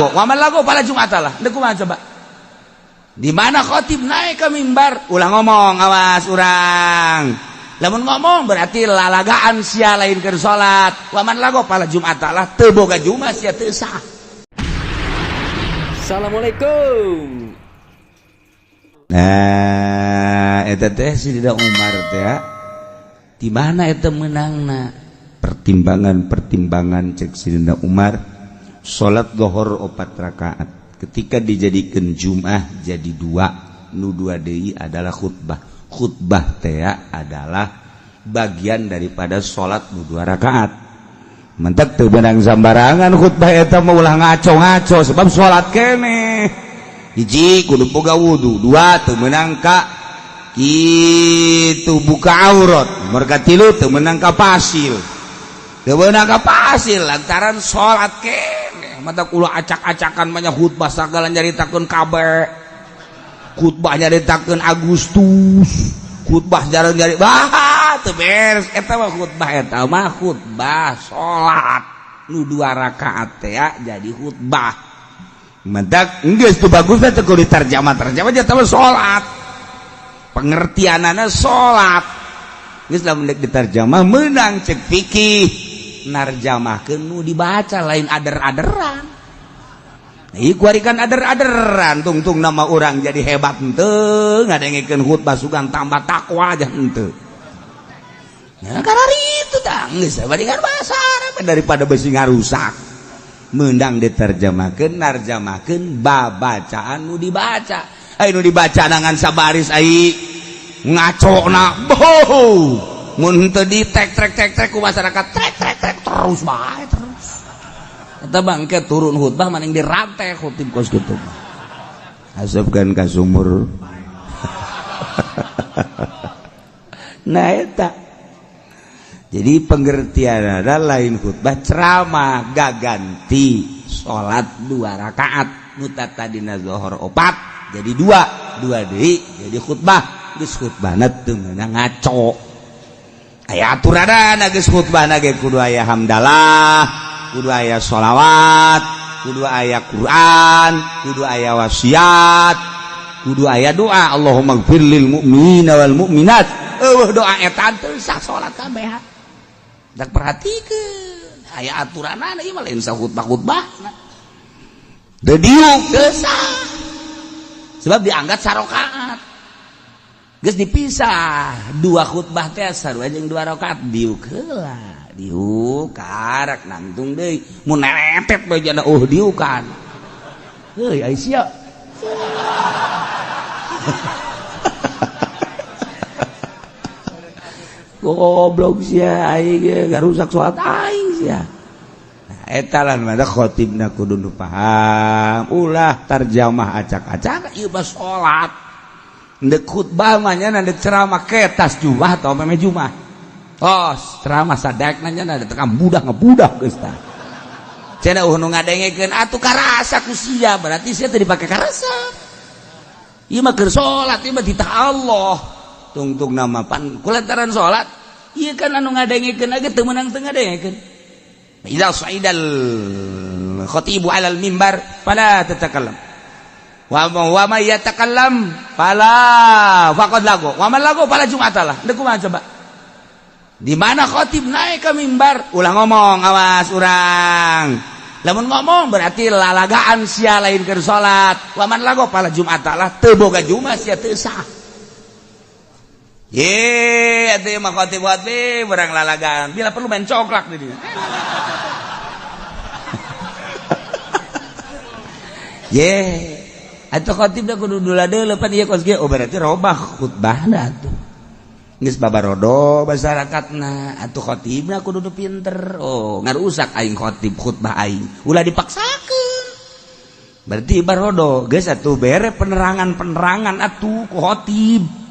lago, waman lago fala jum'atalah. Deuk kumaha coba? Di mana khotib naik ke mimbar, ulah ngomong, awas urang. Lamun ngomong berarti lalagaan sia lain keur salat. Waman lago fala jum'atalah, teu boga jumat sia, teu sah. Assalamualaikum. Nah, eta teh Sidina Umar teh di mana eta meunangna? Pertimbangan-pertimbangan cek Sidina Umar, salat zuhur 4 rakaat ketika dijadikan Jum'ah jadi dua, nu dua deui adalah khutbah. Khutbah teh adalah bagian daripada salat nu 2 rakaat. Mentek teu beunang sambarangan khutbah eta mah, ulah ngaco-ngaco, sebab salat keneh. Hiji, kudu boga wudu. Dua, teu meunang ka kitu buka aurat. Mereka tilu, teu meunang ka pasil, teu meunang ka pasil lantaran salat keneh. Mata kula acak-acakan banyak khutbah, sagala nyaritakeun kabeh, khutbah nyaritakeun Agustus, khutbah jarang nyari bah teu beres. Eta mah khutbah, eta mah khutbah salat nu 2 rakaat teh jadi khutbah. Mentak geus teu bagus teh kudu diterjemah, terjemah aja mah salat, pengertianana salat. Geus lamun deuk diterjemah meunang cek fikih narjamahkeun nu dibaca, lain ader-aderan. Ieu kuari kan ader-aderan, tungtung nama orang jadi hebat henteu ngadengekeun khutbah, sugan tambah takwa aja henteu. Nah, karena itu tah geus bandingan bahasa Arab daripada besi ngarusak, meunang diterjemahkeun, narjamahkeun babacaan nu dibaca. Ai nu dibaca nangan sabaris, ai ngacona boh, mun teu di tek trek tek trek ku masyarakat, trek trek trek terus bae terus. Eta bangke turun khutbah maning dirantai khutib kos kitu, asupkeun ka sumur. Nah, eta jadi pengertian ada lain khutbah ceramah gaganti salat 2 rakaat nu tadina zuhur 4 jadi dua, dua deui jadi khutbah. Geus khutbahna teu meunang ngaco, aya aturanana. Geus khutbahna ge kudu aya hamdalah, kudu aya sholawat, kudu aya Quran, kudu aya wasiat, kudu aya doa Allahumma gfir lil mu'minina wal mu'minat. Eueuh doa eta teu sah salat kabeh. Dak perhatikeun aya aturanana, ieu mah lain sahutbah-khutbah. Teu diuk teu sah, sebab dianggap sarokaat. Geus dipisah dua khutbah teh sarua jeung 2 rakaat. Diuk heula, diuk karak nangtung deui, mun neretet bae jana oh diukan. Heuy ai sia. Goblok sia, aing ge garusak salat aing sia. Nah, eta lah mah khotibna kudu nu paham, ulah tarjamah acak-acak. Ieu mah salat, ndek khutbah mah nya, ndek ceramah ketas jumah atau meme jumah. Oh, ceramah sadekna nya tekan budak ngebudak geus tah. Cenah uh nu ngadengekeun atuh karasa ku sia, berarti sia teu dipake karasa. Ieu mah keur salat, ieu mah titah Allah. Tungtung nama pan kulantaran salat ieu kan anu ngadengekeun ge teu meunang teu ngadengekeun. Idza sa'idal khatibu 'alal mimbar fala tatakallam. Wa may yatakallam fala faqad lago. Wa man lago fala jum'atalah. Deuk kumaha coba? Di mana khotib naik ke mimbar, ulah ngomong, awas urang. Lamun ngomong berarti lalagaan sia lain keur salat. Waman lago fala jum'atalah, teu boga jumat sia, teu sah. Ye, atuh mah khotib-khotib barang lalagaan. Bila perlu main coklat di dieu. Ye, atuh khotib da kudu dula deuleu pan ieu kos kieu. Oh, berarti robah khutbahna atuh. Geus babarodo masyarakatna, atuh khotibna kudu nu pinter. Oh, ngarusak aing khotib khutbah aing. Ulah dipaksakeun. Berarti barodo geus atuh bere penerangan-penerangan atuh ku khotib.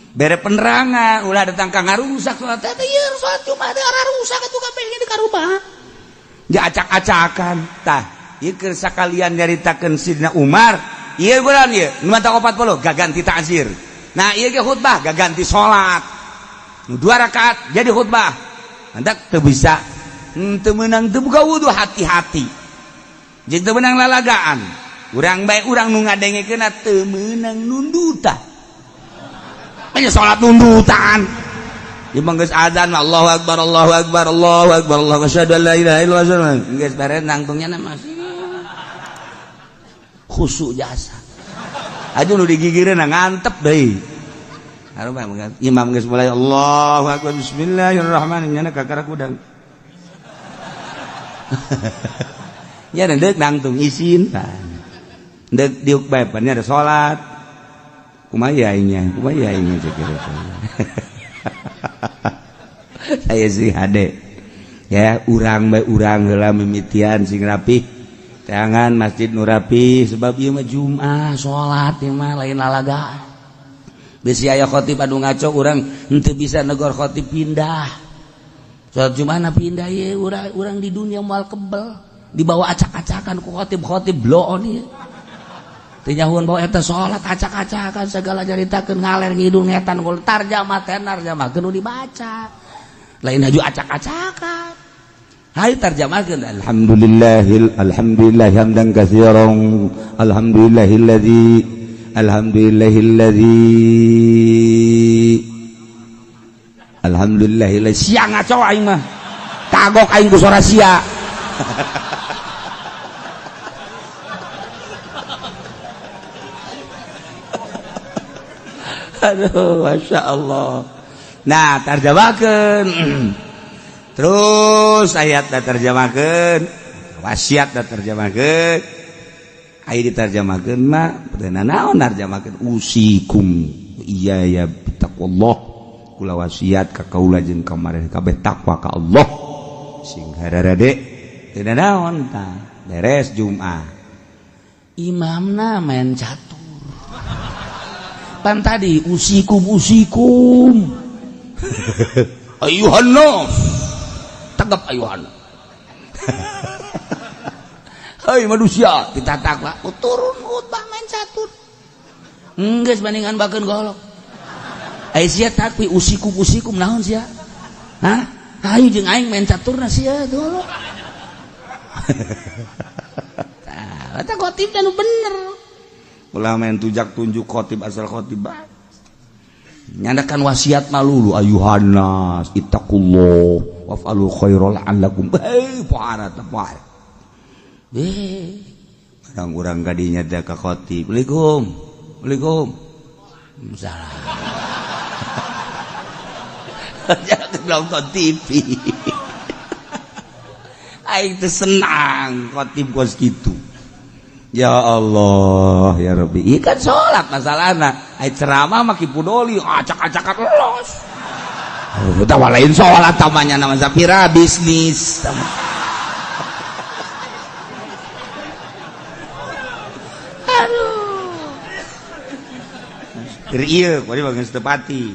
Bere penerangan, ulah datang ka ngarusak salat teh, ieu salat Jumat teh rusak atuh kabeh di karubah. Ja acak-acakan tah. Ieu keur sakalian nyaritakeun Sidina Umar, ieu bulan ieu nu mata 40 gaganti ta'zir. Nah, ieu ge khutbah gaganti salat. Nu 2 rakaat jadi khutbah. Mantak teu bisa teu meunang teu buka wudu, hati-hati. Jeung teu meunang lalagaan. Urang bae urang nu ngadengekeun teu meunang nundutan. Nya salat nundutan. Imam geus azan Allahu akbar Allahu akbar Allahu akbar Allahu asyhadu an la ilaha illallah. Geus beres nangtungnya mah khusyuk jasa. Aduh nu digigireun ngantep deui. Imam geus mulai Allahu akbar bismillahirrahmanirrahim nyana kakara kudang. Nya deuk nangtung isin tah. Deuk diuk bae pan nya ada salat. Kumaha aingnya? Kumaha aingnya cek Saya sih hade. Ya urang bae urang heula mimitian sing rapih. Teangan masjid nu rapi sebab ieu mah Jumat salat ieu mah lain lalagaan. Bisi aya khotib anu ngaco urang henteu bisa negor khotib pindah. Salat Jumat na pindah ieu urang di dunia moal kebel dibawa acak-acakan ku khotib-khotib bloon ieu. Teu nyahuan bawa eta salat acak-acakan segala nyaritakeun ngaler ngidul ngetan gol tarjamah teh tarjamahkeun nu dibaca. Lain haju acak-acakan. Hayu tarjamahkeun alhamdulillahil alhamdulillah hamdan katsiran alhamdulillahilladzi alhamdulillahilladzi alhamdulillahilladzi sia ngaco aing mah kagok aing ku sora sia. Aduh Masya Allah. Nah tarjamahkeun terus ayat da terjemahkeun wasiat da terjemahkeun aya diterjemahkeun mah teu naon narjemahkeun usikum iya ya bitaqwallah kula wasiat ka kaula jeung ka maraneh kabeh takwa ka Allah sing hararade teu naon tah beres Jumat imamna main catur pan tadi usikum usikum ayuhan nas tegap ayuhan. Hei manusia kita takwa turun khutbah main catur geus bandingan bakeun golok ai sia takwi usikum usikum naon sia hah hayu jeung aing main caturna sia golok. Tah eta khotib nu bener ulah main tujak tunjuk khotib asal khotib bae nyandakan wasiat malulu ayuhan nas ittaqullah waf'alu khairal la'allakum pohara teh poe barang urang kadinya teh ka khotib Assalamualaikum Assalamualaikum salah. Jangan nonton TV aing teh senang khotib kos kitu. Ya Allah ya Rabbi ieu kan salat masalahna ai ceramah mah kipudoli acak-acakan los. Udah lain sholat tamanya nama Zafira bisnis. Aduh. Iya, kau bagian setepati.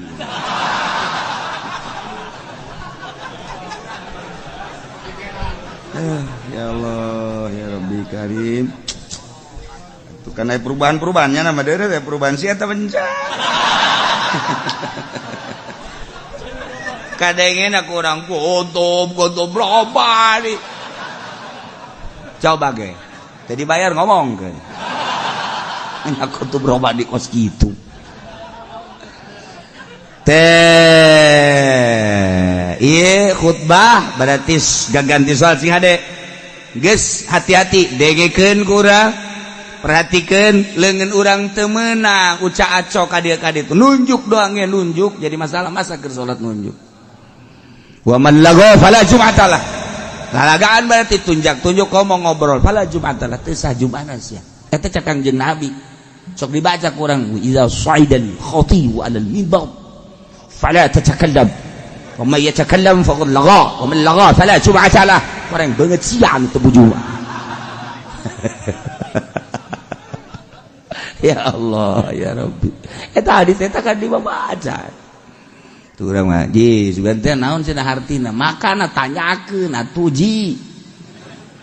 Ya Allah, ya Rabbi Karim. Itu kan ada perubahan-perubahannya nama dia ada perubahan sih atau bencana. Kadangnya aku orang gotob berapa nih? Coba ge, jadi bayar ngomong ke. Aku tuh berubah di kos gitu. Teh, iya khutbah berarti gak ganti soal sing hade. Geus hati-hati, dengekeun ku urang, perhatikan leungeun urang teu meunang ucak acok ka dieu ka ditu. Nunjuk doang ge nunjuk jadi masalah masa keur salat nunjuk. Wa man lagha fala jum'atalah. Lalagaan berarti tunjak-tunjuk ngomong ngobrol fala jum'atalah teu sah jum'ana sia. Eta cek Kangjeng Nabi. Sok dibaca ku urang idza sa'idal khatibu 'alal mimbar fala tatakallam. Wa man yatakallam faqad lagha wa man lagha fala jum'atalah. Urang beungeut sia anu teu bujuma. Ya Allah ya Rabbi. Eta hadis eta kan dibaca. Tuh urang mah ji sugan teh naon cenah hartina makana tanyakeun atuh ji.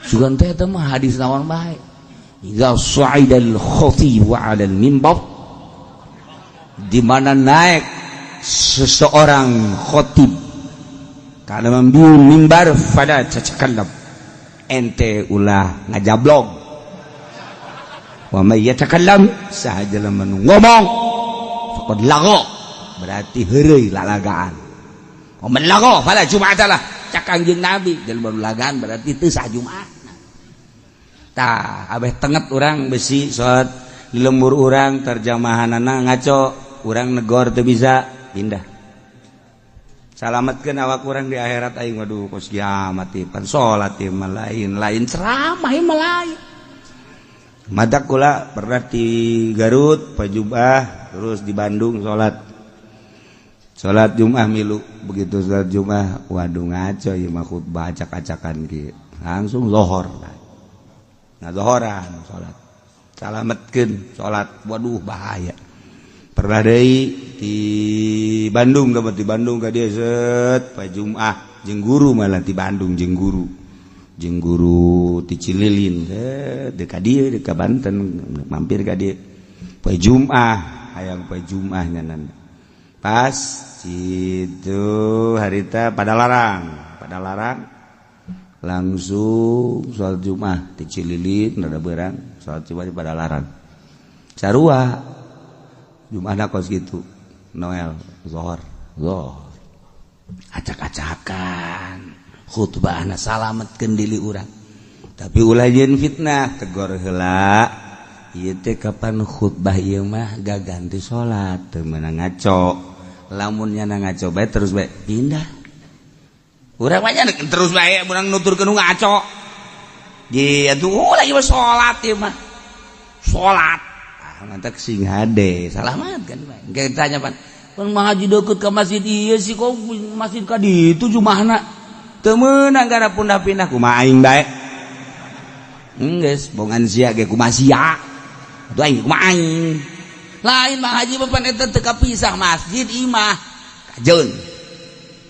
Sugan teh eta mah hadis naon bae. Idza sa'idal khatib 'ala al-mimbar, di mana naik seseorang khatib kana mambiu mimbar fala tatakallam, ente ulah ngajablog. Wa may yatakallam, saha jelema nu ngomong, faqad lagha, berarti heureuy lalagaan. Wa man lagha fala jum'ata lah, cak Kangjeng Nabi, jelema nu lagaan berarti teu sah Jumat. Tah, abeh tenget urang besi salat di lembur urang terjemahanana ngaco, urang negor teu bisa pindah. Salametkeun awak urang di akhirat aing, waduh, kos kiamat ieu pan salat ieu mah lain, lain ceramah ieu mah lain. Madak kula pernah di Garut pajubah, terus di Bandung salat. Salat Jumat milu, begitu salat Jumat, waduh, ngaco ieu mah khutbah acak-acakan kieu. Langsung lohor. Nah, zohoran salat. Salametkeun salat, waduh, bahaya. Pernah deui di Bandung, ke di Bandung ka dieu set pa Jumat jeung guru, malah di Bandung jeung guru ti Cililin, set deuk ka dieu, deuk ka Banten, mampir ka dieu poe Jumat, hayang poe Jumat nyanan. Pas itu harita pada larang langsung sholat Jumat di Cililin, rada berang sholat Jumat di Padalarang, sarua Jumat kos gitu Noel zohor zohor acak-acakan khutbahna. Salametkeun diri urang, tapi ulah jeung fitnah, tegor heula ieu teh kapan khutbah ieu mah gaganti salat, teu meunang ngaco. Lamun nyana ngaco bae, terus bae pindah. Urang mah terus bae urang nuturkeun nu ngaco. Di atuh lagi mah salat ieu mah salat. Ah, mantak sing hade salamat kan bae. Engke tanya pan pan ngaji deukeut ka masjid ieu sih, kok masjid ka ditu jumahna teu meunang gara pindah-pindah, kumaha aing bae geus bongan sia ge, kumaha sia atuh aing, kumaha aing lain mah haji papan eta teu kapisah masjid imah kajeun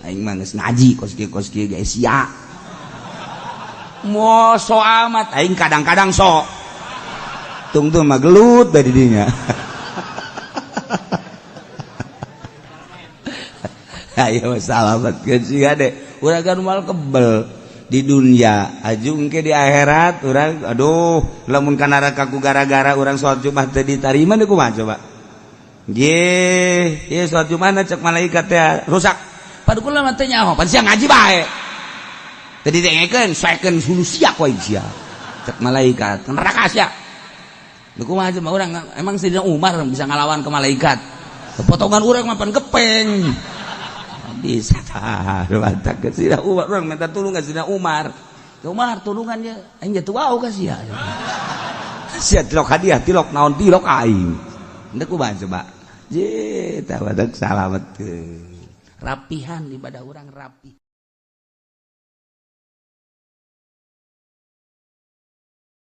aing mah geus ngaji kos kieu kos kieu ge sia mo so amat aing kadang-kadang sok tungtung mah gelut dari dinya. Ayo salamat sih deh, urang kan mal kebel di dunia ajung ke di akhirat urang, aduh, lamun ka neraka ku gara-gara urang sholat Jumat teu ditarima deui, kumaha coba? Ye, ye sholat Jumat cek malaikat teh rusak. Padu kula mah teu nyaho, pan sia ngaji bae. Teu didengekeun, soekeun hulu sia ku aing sia. Cek malaikat, neraka sia. Lha kumaha coba urang, emang Sayyidina Umar bisa ngalawan ke malaikat? Potongan urang mah pan gepeng. Bisa tah, mantap ke Sayyidina Umar, urang minta tulung ka Sayyidina Umar. Umar tulungannya, aing jatuh wau ka sia. Sia tilok hadiah, tilok naon, tilok aing. Henteu kumaha coba? Je, tah badak salametkeun. Rapihan ibadah urang rapi.